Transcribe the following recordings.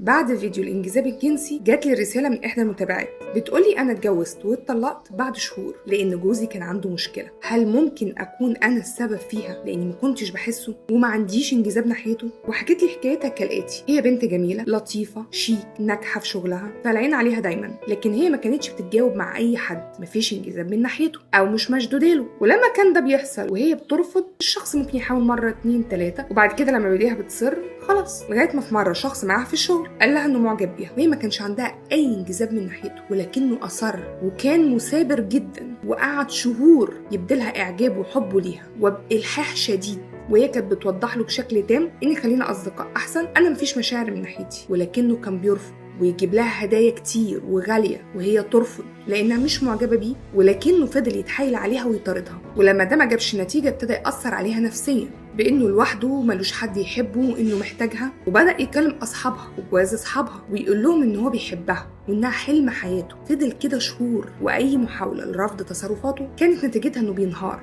بعد فيديو الانجذاب الجنسي جات لي رسالة من احدى المتابعات بتقولي انا اتجوزت واتطلقت بعد شهور لان جوزي كان عنده مشكلة، هل ممكن اكون انا السبب فيها لاني ما كنتش بحسه وما عنديش انجذاب ناحيته؟ وحكيت لي حكايتها كالاتي: هي بنت جميلة لطيفة شيك ناجحة في شغلها، فالعين عليها دايما، لكن هي ما كانتش بتتجاوب مع اي حد، مفيش انجذاب من ناحيته او مش مشدودة له. ولما كان ده بيحصل وهي بترفض، الشخص ممكن يحاول مرة 2 3، وبعد كده لما بيلاقيها بتصر خلاص، لغاية ما في مرة شخص معاها في الشغل قال لها انه معجب بيها، وهي ما كانش عندها اي انجذاب من ناحيته، ولكنه اصر وكان مثابر جدا وقعد شهور يبدلها اعجابه وحبه ليها وبالحاح شديد، وهي كانت بتوضح له بشكل تام ان خلينا اصدقاء احسن، انا مفيش مشاعر من ناحيتي، ولكنه كان بيرفض ويجيب لها هدايا كتير وغالية وهي ترفض لأنها مش معجبة بيه، ولكنه فضل يتحايل عليها ويطاردها. ولما ده ما جابش نتيجة ابتدى يأثر عليها نفسيا بإنه لوحده ملوش حد يحبه وإنه محتاجها، وبدأ يكلم أصحابها وجواز أصحابها ويقول لهم إن هو بيحبها وإنها حلم حياته. فضل كده شهور، وأي محاولة لرفض تصرفاته كانت نتيجتها إنه بينهار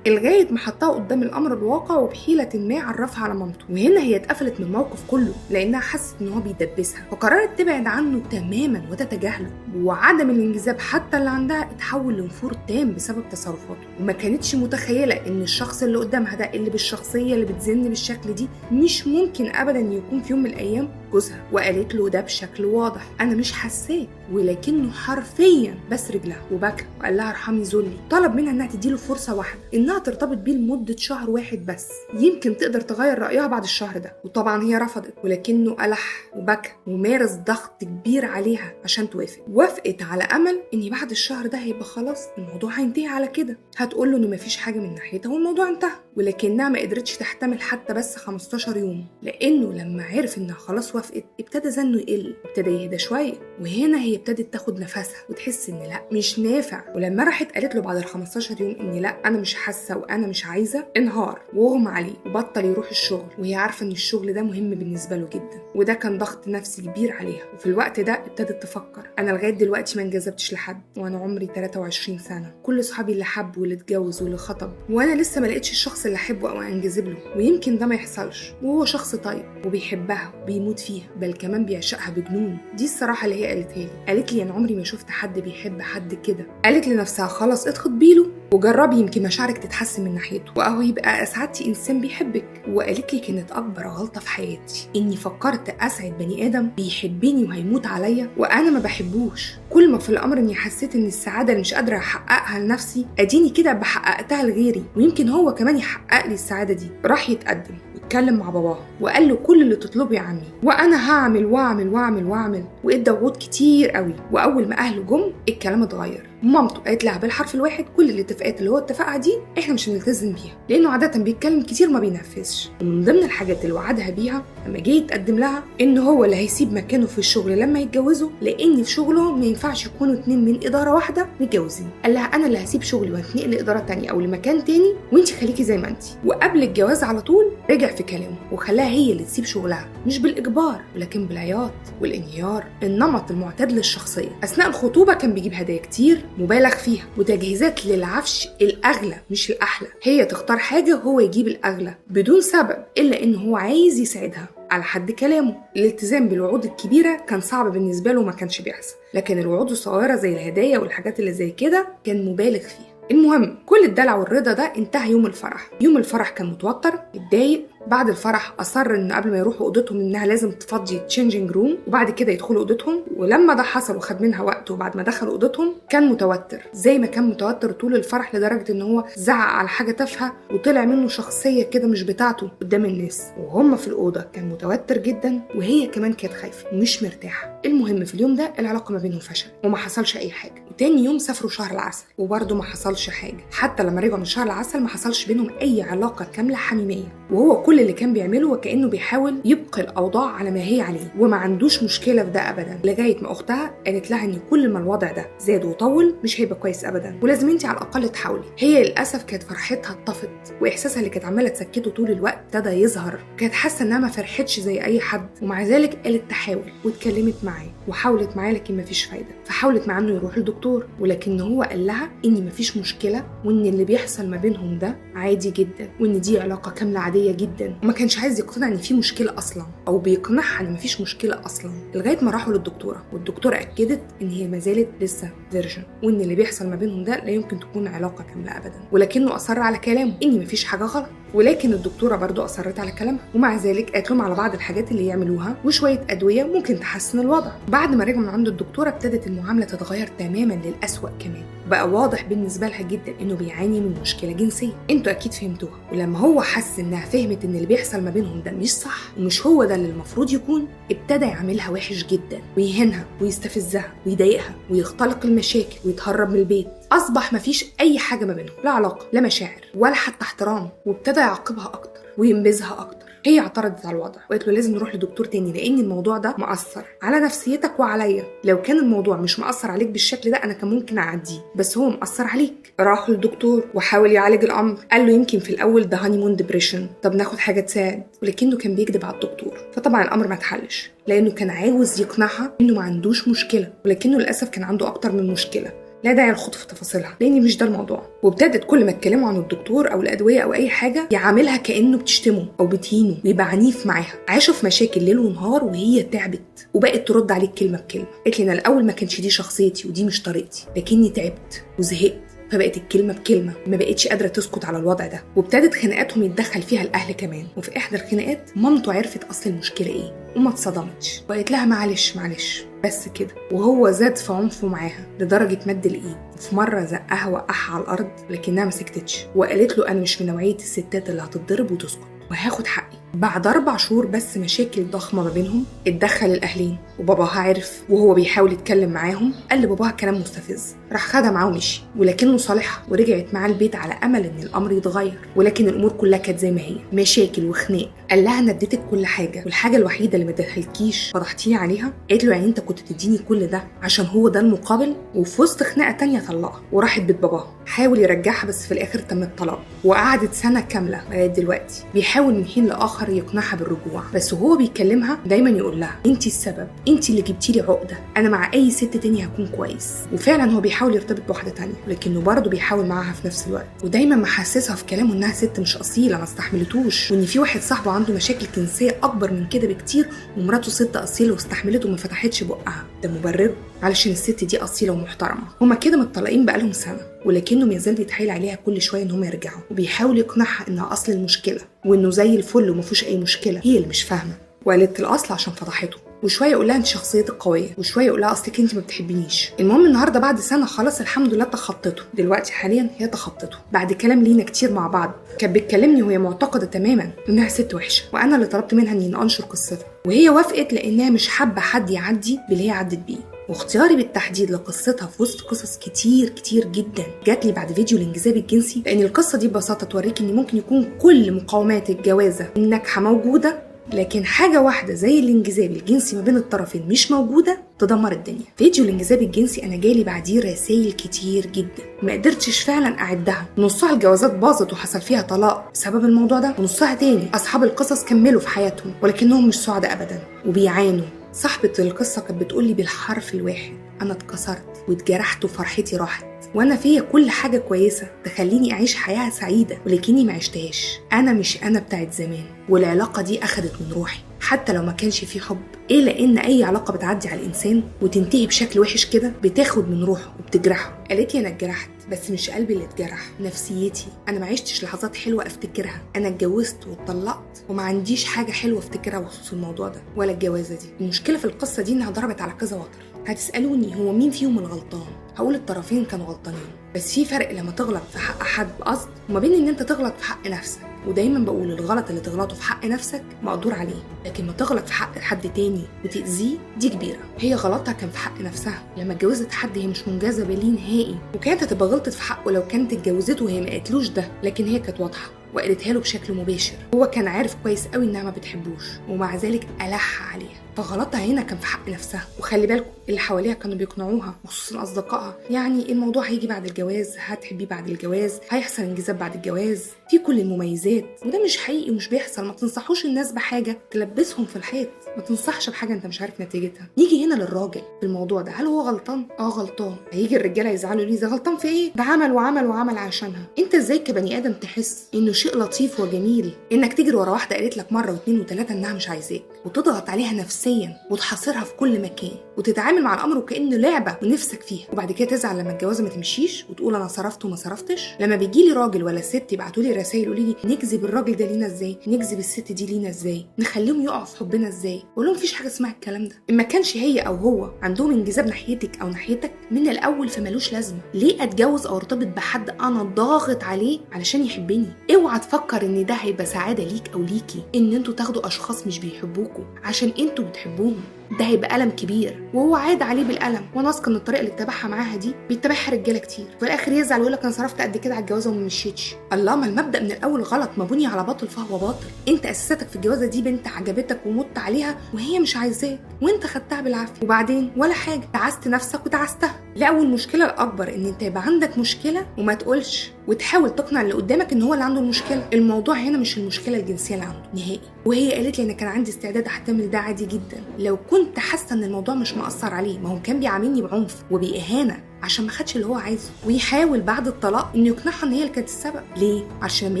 لغاية ما حطها قدام الأمر الواقع، وبحيلة ما عرفها على مامته. وهنا هي اتقفلت من الموقف كله لأنها حست إن هو بيدبسها، فقررت تبعد عنه تماما وتتجاهله. وعدم الانجذاب حتى اللي عندها اتحول لنفور تام بسبب تصرفاته، وما كانتش متخيلة إن الشخص اللي قدامها ده اللي بالشخصية اللي بتزن بالشكل دي مش ممكن أبدا يكون في يوم من الأيام جوزها. وقالت له ده بشكل واضح، أنا مش حساك، ولكنه حرفيا بس رجلها وبكى وقال لها ارحمي ذلي. طلب منها انها تديله فرصة واحدة انها ترتبط بيه لمدة شهر واحد بس، يمكن تقدر تغير رأيها بعد الشهر ده. وطبعا هي رفضت، ولكنه ألح وبكى ومارس ضغط كبير عليها عشان توافق. وافقت على امل ان بعد الشهر ده هيبقى خلاص الموضوع هينتهي على كده، هتقول له انه مفيش حاجة من ناحيتها والموضوع انتهى. ولكنها ما قدرتش تحتمل حتى بس 15 يوم، لانه لما عرف انها خلاص وافقت ابتدى زنه يقل، ابتدى يهدى شوية، وهنا هي ابتدت تاخد نفسها وتحس ان لا مش نافع. ولما راحت قالت له بعد ال 15 يوم ان لا انا مش حاسه وانا مش عايزه، انهار واغمى عليه وبطل يروح الشغل، وهي عارفه ان الشغل ده مهم بالنسبة له جدا، وده كان ضغط نفسي كبير عليها. وفي الوقت ده ابتدت تفكر، انا لغاية دلوقتي ما انجذبتش لحد وانا عمري 23 سنة، كل اصحابي اللي حب واللي اتجوز واللي خطب، وانا لسه ما لقيتش الشخص اللي احبه او انجذب له، ويمكن ده ما يحصلش. وهو شخص طيب وبيحبها وبيموت فيها، بل كمان بيعشقها بجنون. دي الصراحة اللي هي قالتها لي، قالت لي انا عمري ما شفت حد بيحب حد كده. قالت لنفسها خلاص اتخطبي له وجربي يمكن مشاعرك تتحسن من ناحيته، واهو يبقى اسعدتي انسان بيحبك. وقالت لي كانت اكبر غلطه في حياتي اني فكرت اسعد بني ادم بيحبني وهيموت عليا وانا ما بحبوش. كل ما في الامر اني حسيت ان السعادة اللي مش قادرة احققها لنفسي اديني كده بحققتها لغيري، ويمكن هو كمان يحقق لي السعادة دي. راح يتقدم واتكلم مع باباه وقال له كل اللي تطلبه يا عمي، وانا هعمل واعمل واعمل واعمل، وادى وعود كتير قوي. واول ما اهله جم الكلام اتغير، مامته قالت لها بالحرف الواحد كل الاتفاقات اللي هو اتفقها دي احنا مش هنلتزم بيها، لانه عادة بيتكلم كتير ما بينفذش. ومن ضمن الحاجات اللي وعدها بيها لما جه يتقدم لها ان هو اللي هيسيب مكانه في الشغل لما يتجوزوا، لان في شغلهم ما ينفعش يكونوا 2 من ادارة واحدة متجوزين. قال لها انا اللي هسيب شغلي وهتنقل لادارة تانية او لمكان تاني، وانت خليكي زي ما انت. وقبل الجواز على طول رجع في كلامه وخلاها هي اللي تسيب شغلها، مش بالاجبار ولكن بالعياط والانهيار، النمط المعتاد للشخصية. اثناء الخطوبة كان بيجيب هدايا كتير مبالغ فيها وتجهيزات للعفش الاغلى مش الاحلى، هي تختار حاجة وهو يجيب الاغلى بدون سبب الا ان هو عايز يساعدها على حد كلامه. الالتزام بالوعود الكبيرة كان صعب بالنسبة له وما كانش بيحصل، لكن الوعود الصغيرة زي الهدايا والحاجات اللي زي كده كان مبالغ فيها. المهم كل الدلع والرضا ده انتهى يوم الفرح. يوم الفرح كان متوتر اتضايق. بعد الفرح اصر ان قبل ما يروحوا اوضتهم انها لازم تفضي changing room وبعد كده يدخلوا اوضتهم. ولما ده حصل وخد منها وقت، وبعد ما دخلوا اوضتهم كان متوتر زي ما كان متوتر طول الفرح، لدرجة ان هو زعق على حاجة تافهة وطلع منه شخصية كده مش بتاعته قدام الناس. وهم في الاوضة كان متوتر جدا، وهي كمان كانت خايفة ومش مرتاحة. المهم في اليوم ده العلاقة ما بينهم فشلت وما حصلش اي حاجة. وتاني يوم سافروا شهر العسل وبرده ما حصلش حاجة. حتى لما رجعوا من شهر العسل ما حصلش بينهم اي علاقة كاملة حميمية، وهو كل اللي كان بيعمله وكأنه بيحاول يبقي الأوضاع على ما هي عليه وما عندوش مشكلة في ده أبدا. لغاية ما أختها قالت لها إن كل ما الوضع ده زاد وطول مش هيبقى كويس أبدا، ولازم أنت على الأقل تحاولي. هي للأسف كانت فرحتها اتطفت، وإحساسها اللي كانت عمالة تسكته طول الوقت ابتدى يظهر. كانت حاسة إنها ما فرحتش زي أي حد، ومع ذلك قالت تحاول واتكلمت معاه وحاولت معاه لكن مفيش فايدة. فحاولت معاه إنه يروح لدكتور، ولكن هو قال لها إن مفيش مشكلة وإن اللي بيحصل ما بينهم ده عادي جدا، وإن دي علاقة كاملة عادية عادية جدا، وما كانش عايز يقتنع ان في مشكلة اصلا، او بيقنعها ان مفيش مشكلة اصلا، لغاية ما راحوا للدكتوره، والدكتورة اكدت ان هي ما زالت لسه virgin، وان اللي بيحصل ما بينهم ده لا يمكن تكون علاقة كاملة ابدا. ولكنه اصر على كلامه ان مفيش حاجة غلط، ولكن الدكتورة برضو اصرت على كلامها، ومع ذلك قالت لهم على بعض الحاجات اللي يعملوها وشوية ادوية ممكن تحسن الوضع. بعد ما رجعوا من عند الدكتورة ابتدت المعاملة تتغير تماما للأسوأ كمان، بقى واضح بالنسبة لها جدا انه بيعاني من مشكلة جنسية، انتوا اكيد فهمتوها. ولما هو حس انها فهمت ان اللي بيحصل ما بينهم ده مش صح ومش هو ده اللي المفروض يكون، ابتدى يعاملها وحش جدا ويهينها ويستفزها ويضايقها ويختلق المشاكل ويتهرب من البيت. اصبح مفيش اي حاجة ما بينهم، لا علاقة لا مشاعر ولا حتى احترام، وابتدى يعاقبها اكتر وينبذها اكتر. هي اعترضت على الوضع وقالت له لازم نروح لدكتور تاني لان الموضوع ده مأثر على نفسيتك وعليا، لو كان الموضوع مش مأثر عليك بالشكل ده انا كان ممكن اعديه، بس هو مأثر عليك. راحوا للدكتور وحاول يعالج الامر، قال له يمكن في الاول ده honeymoon depression، طب ناخد حاجة تساعد، ولكنه كان بيكذب على الدكتور. فطبعا الامر ما اتحلش لانه كان عاوز يقنعها انه ما عندوش مشكلة، ولكنه للاسف كان عنده اكتر من مشكلة لا داعي للخوض في تفاصيلها لان مش ده الموضوع. وابتدت كل ما اتكلموا عن الدكتور او الادوية او اي حاجة يعاملها كانه بتشتمه او بتهينه ويبقى عنيف معاها. عاشوا في مشاكل ليل ونهار وهي تعبت وبقت ترد عليك كلمة بكلمه. قالت لي انا الاول ما كانش دي شخصيتي ودي مش طريقتي، لكني تعبت وزهقت، فبقت الكلمة بكلمه، ما بقتش قادرة تسكت على الوضع ده. وابتدت خناقاتهم يتدخل فيها الاهل كمان، وفي احدى الخناقات مامته عرفت اصل المشكلة ايه وما اتصدمتش وقالت لها معلش معلش بس كده، وهو زاد في عنفه معاها لدرجة مد الايد. في مرة زقها وقعها على الارض لكنها ما سكتتش وقالت له انا مش من نوعية الستات اللي هتتضرب وتسكت وهاخد حقي. بعد 4 شهور بس مشاكل ضخمة ما بينهم، اتدخل الاهلين وباباها عرف، وهو بيحاول يتكلم معاهم قال لباباها كلام مستفز، راح خدها معاه ومشي، ولكنه صالحها ورجعت معاه البيت على امل ان الامر يتغير، ولكن الامور كلها كانت زي ما هي، مشاكل وخناق. قال لها انا اديتك كل حاجة والحاجة الوحيدة اللي ما اديتهالكيش فضحتيني عليها. قالت له يعني انت كنت بتديني كل ده عشان هو ده المقابل؟ وفي وسط خناقه تانية طلقها وراحت بيت باباها، حاول يرجعها بس في الاخر تم الطلاق، وقعدت سنة كاملة لغاية دلوقتي بيحاول من حين لاخر يقنعها بالرجوع، بس وهو بيكلمها دايما يقول لها انت السبب، انت اللي جبتي لي عقده، انا مع اي ست تانية هكون كويس. وفعلا هو بيحاول يرتبط بواحدة تانية لكنه برضه بيحاول معاها في نفس الوقت، ودايما محسسها في كلامه انها ست مش اصيلة ما استحملتوش، وان في واحد صاحبه عنده مشاكل جنسية اكبر من كده بكتير ومراته ست اصيلة واستحملته وما فتحتش بقها، ده مبررة علشان الست دي اصيلة ومحترمه. هما كده متطلقين بقالهم سنة، ولكنه ما يزال بيتحايل عليها كل شوية ان هم يرجعوا، وبيحاول يقنعها انها اصل المشكلة وانه زي الفل وما فيهوش اي مشكلة، هي اللي مش فاهمه وقالت الاصل عشان فضحته. وشوية يقول لها انت شخصيتك قوية، وشوية يقول لها اصلك انت ما بتحبنيش. المهم النهارده بعد سنة خلاص الحمد لله تخطته، دلوقتي حاليا هي تخطته بعد كلام لينا كتير مع بعض. كانت بتكلمني وهي معتقده تماما انها ست وحشة، وانا اللي طلبت منها اني انشر قصتها، وهي وافقت لانها مش حابة حد يعدي باللي هي عدت بيه. واختياري بالتحديد لقصتها في وسط قصص كتير كتير جدا جات لي بعد فيديو الانجذاب الجنسي، لان القصة دي ببساطة توريك ان ممكن يكون كل مقومات الجوازه الناجحة موجودة، لكن حاجة واحدة زي الانجذاب الجنسي ما بين الطرفين مش موجودة تدمر الدنيا. فيديو الانجذاب الجنسي انا جالي بعديه رسائل كتير جدا ما قدرتش فعلا اعدها، نصها الجوازات باظت وحصل فيها طلاق بسبب الموضوع ده، ونصها تاني اصحاب القصص كملوا في حياتهم ولكنهم مش سعداء ابدا وبيعانوا. صاحبة القصة كانت بتقولي بالحرف الواحد أنا اتكسرت واتجرحت وفرحتي راحت، وأنا فيا كل حاجة كويسة تخليني أعيش حياة سعيدة ولكني ما عشتهاش. أنا مش أنا بتاعت زمان، والعلاقة دي أخدت من روحي حتى لو ما كانش في حب. إيه لأن أي علاقة بتعدي على الإنسان وتنتهي بشكل وحش كده بتاخد من روحه وبتجرحه. قالت لي أنا اتجرحت بس مش قلبي اللي اتجرح، نفسيتي. أنا ما عشتش لحظات حلوة أفتكرها، أنا اتجوزت واتطلقت وما عنديش حاجة حلوة أفتكرها بخصوص الموضوع ده ولا الجوازة دي. المشكلة في القصة دي إنها ضربت على كذا وتر. هتسألوني هو مين فيهم الغلطان؟ هقول الطرفين كانوا غلطانين، بس في فرق لما تغلط في حق حد بقصد وما بين ان انت تغلط في حق نفسك. ودايما بقول الغلط اللي تغلطه في حق نفسك مقدور عليه، لكن ما تغلط في حق حد تاني وتأذيه دي كبيرة. هي غلطها كان في حق نفسها لما اتجوزت حد هي مش منجذبه ليه نهائي، وكانت هتبقى غلطت في حقه لو كانت اتجوزته وهي ما قالتلوش ده، لكن هي كانت واضحة وقالتها له بشكل مباشر. هو كان عارف كويس قوي انها ما بتحبوش ومع ذلك ألح عليها. فغلطها هنا كان في حق نفسها. وخلي بالكم اللي حواليها كانوا بيقنعوها، وخصوصا اصدقائها، يعني الموضوع هيجي بعد الجواز، هتحبيه بعد الجواز، هيحصل انجذاب بعد الجواز، في كل المميزات، وده مش حقيقي ومش بيحصل. ما تنصحوش الناس بحاجة تلبسهم في الحيط، ما تنصحش بحاجة انت مش عارف نتيجتها. نيجي هنا للراجل في الموضوع ده، هل هو غلطان؟ غلطان. هيجي الرجالة يزعلوا ليه؟ ده غلطان في ايه؟ ده عمل وعمل وعمل عشانها. انت ازاي كبني ادم تحس انه شيء لطيف وجميل انك تجري ورا واحدة قالت لك مرة واثنين وثلاثة انها مش عايزاك، وتضغط عليها نفسيا وتحاصرها في كل مكان، وتتعامل مع الامر وكانه لعبه ونفسك فيها، وبعد كده تزعل لما الجوازه ما تمشيش وتقول انا صرفت وما صرفتش؟ لما بيجي لي راجل ولا ست يبعتوا لي رسائل يقولوا لي نجذب الراجل ده لينا ازاي، نجذب الست دي لينا ازاي، نخليهم يقعوا في حبنا ازاي، بقول لهم مفيش حاجة اسمها الكلام ده. ان ما كانش هي او هو عندهم انجذاب ناحيتك او ناحيتك من الاول فمالوش لازمه. ليه اتجوز او ارتبط بحد انا ضاغط عليه علشان يحبني؟ اوعى تفكر ان ده هيبقى سعادة ليك او ليكي، ان انتوا تاخدوا اشخاص مش بيحبوكوا عشان انتوا بتحبوهم. ده هيبقى ألم كبير، وهو عاد عليه بالألم. وانا واثقة ان الطريقة اللي اتبعها معاها دي بيتبعها رجاله كتير، وفي الاخر يزعل ويقول لك انا صرفت قد كده على الجوازه وما مشيتش. الله، ما المبدا من الاول غلط، ما بني على باطل فهو باطل. انت اسستك في الجوازه دي بنت عجبتك ومت عليها وهي مش عايزاك، وانت خدتها بالعافية، وبعدين ولا حاجة، تعست نفسك وتعستها. لا، والمشكلة الاكبر ان انت يبقى عندك مشكلة وما تقولش، وتحاول تقنع اللي قدامك ان هو اللي عنده المشكلة. الموضوع هنا مش المشكلة الجنسية اللي عنده نهائي. وهي قالت لي انا كان عندي استعداد احتمل ده عادي جدا لو كنت حاسه ان الموضوع مش مأثر عليه. ما هو كان بيعاملني بعنف وبإهانه عشان ما خدش اللي هو عايزه، ويحاول بعد الطلاق انه يقنعها ان هي اللي كانت السبب. ليه؟ عشان لما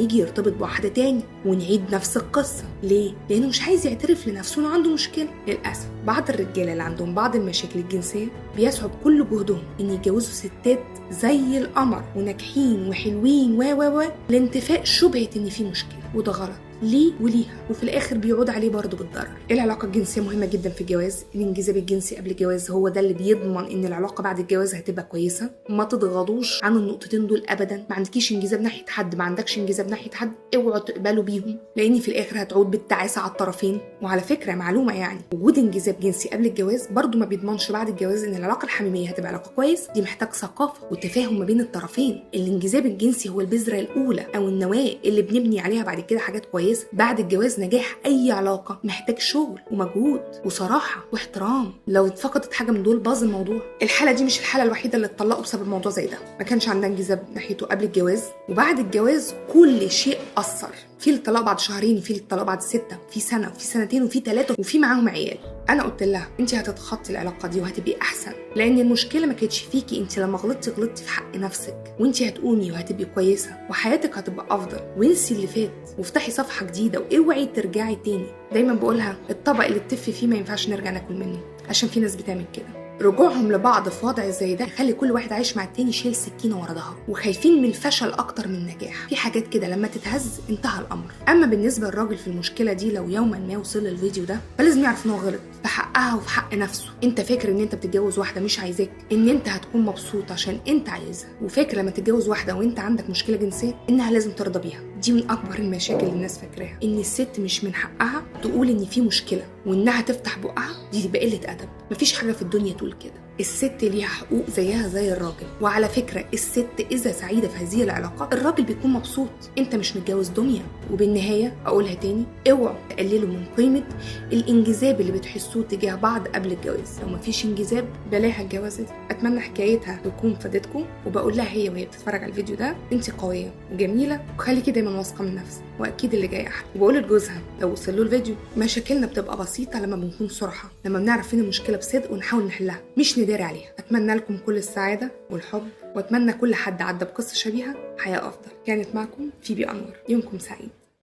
يجي يرتبط بواحدة تاني ونعيد نفس القصة. ليه؟ لانه مش عايز يعترف لنفسه انه عنده مشكلة. للاسف بعض الرجالة اللي عندهم بعض المشاكل الجنسية بيسعوا بكل جهدهم ان يتجوزوا ستات زي القمر وناجحين وحلوين و و و لانتفاء شبهه ان في مشكلة، وده غلط ليه وليها، وفي الاخر بيعود عليه برضه بالضرر. العلاقة الجنسية مهمة جدا في الجواز. الانجذاب الجنسي قبل الجواز هو ده اللي بيضمن ان العلاقة بعد الجواز هتبقى كويسة. ما تضغطوش عن النقطتين دول ابدا. ما عندكيش انجذاب ناحية حد، ما عندكش انجذاب ناحية حد، اوعوا تقبلوا بيهم، لان في الاخر هتعود بالتعاسه على الطرفين. وعلى فكرة معلومة، يعني وجود انجذاب جنسي قبل الجواز برضه ما بيضمنش بعد الجواز ان العلاقة الحميمية هتبقى علاقة كويس. دي محتاج ثقافة وتفاهم ما بين الطرفين. الانجذاب الجنسي هو البذرة الاولى او النواة اللي بنبني عليها بعد كده حاجات كويسة. بعد الجواز نجاح اي علاقة محتاج شغل ومجهود وصراحة واحترام. لو اتفقدت حاجة من دول باظ الموضوع. الحالة دي مش الحالة الوحيدة اللي اتطلقوا بسبب موضوع زي ده. ما كانش عندها انجذاب ناحيته قبل الجواز، وبعد الجواز كل شيء اثر. في الطلاق بعد شهرين، في الطلاق بعد 6، في سنة، وفي سنتين، وفي 3، وفي معاهم عيال. انا قلت لها انت هتتخطي العلاقة دي وهتبقي احسن، لان المشكلة ما كانتش فيكي انت. لما غلطتي غلطتي في حق نفسك، وانت هتقومي وهتبقي كويسة وحياتك هتبقى افضل. وانسي اللي فات وافتحي صفحة جديدة، واوعي ترجعي تاني. دايما بقولها الطبق اللي تتف فيه ما ينفعش نرجع ناكل منه، عشان في ناس بتعمل كده. رجوعهم لبعض في وضع زي ده يخلي كل واحد عايش مع التاني شايل سكينة ورا ظهره، وخايفين من الفشل اكتر من النجاح. في حاجات كده لما تتهز انتهى الامر. اما بالنسبة للراجل في المشكلة دي، لو يوما ما وصل للفيديو ده فلازم يعرف ان هو غلط في حقها وفي حق نفسه. انت فاكر ان انت بتتجوز واحدة مش عايزاك، ان انت هتكون مبسوط عشان انت عايزها، وفاكر لما تتجوز واحدة وانت عندك مشكلة جنسية انها لازم ترضى بيها. دي من اكبر المشاكل اللي الناس فاكراها، ان الست مش من حقها تقول ان في مشكلة وانها تفتح بقها، دي تبقى قلة ادب. مفيش حاجة في الدنيا تقول كده. الست ليها حقوق زيها زي الراجل. وعلى فكرة الست اذا سعيدة في هذه العلاقة الراجل بيكون مبسوط. انت مش متجوز دنيا. وبالنهاية اقولها تاني، اوعوا تقللوا من قيمة الانجذاب اللي بتحسوه تجاه بعض قبل الجواز. لو مفيش انجذاب بلاها الجوازه دي. اتمنى حكايتها تكون فادتكم، وبقول لها هي وهي بتتفرج على الفيديو ده، انت قوية وجميلة، وخليكي دايما واثقة من نفسك، واكيد اللي جاي احلى. وبقول لجوزها لو وصل له الفيديو، مشاكلنا بتبقى بسيطة لما بنكون صراحة، لما بنعرف فين المشكلة بصدق ونحاول نحلها، مش نداري عليها. اتمنى لكم كل السعادة والحب، واتمنى كل حد عدى بقصة شبيهه حياة افضل. كانت معكم فيبي انور، يومكم سعيد.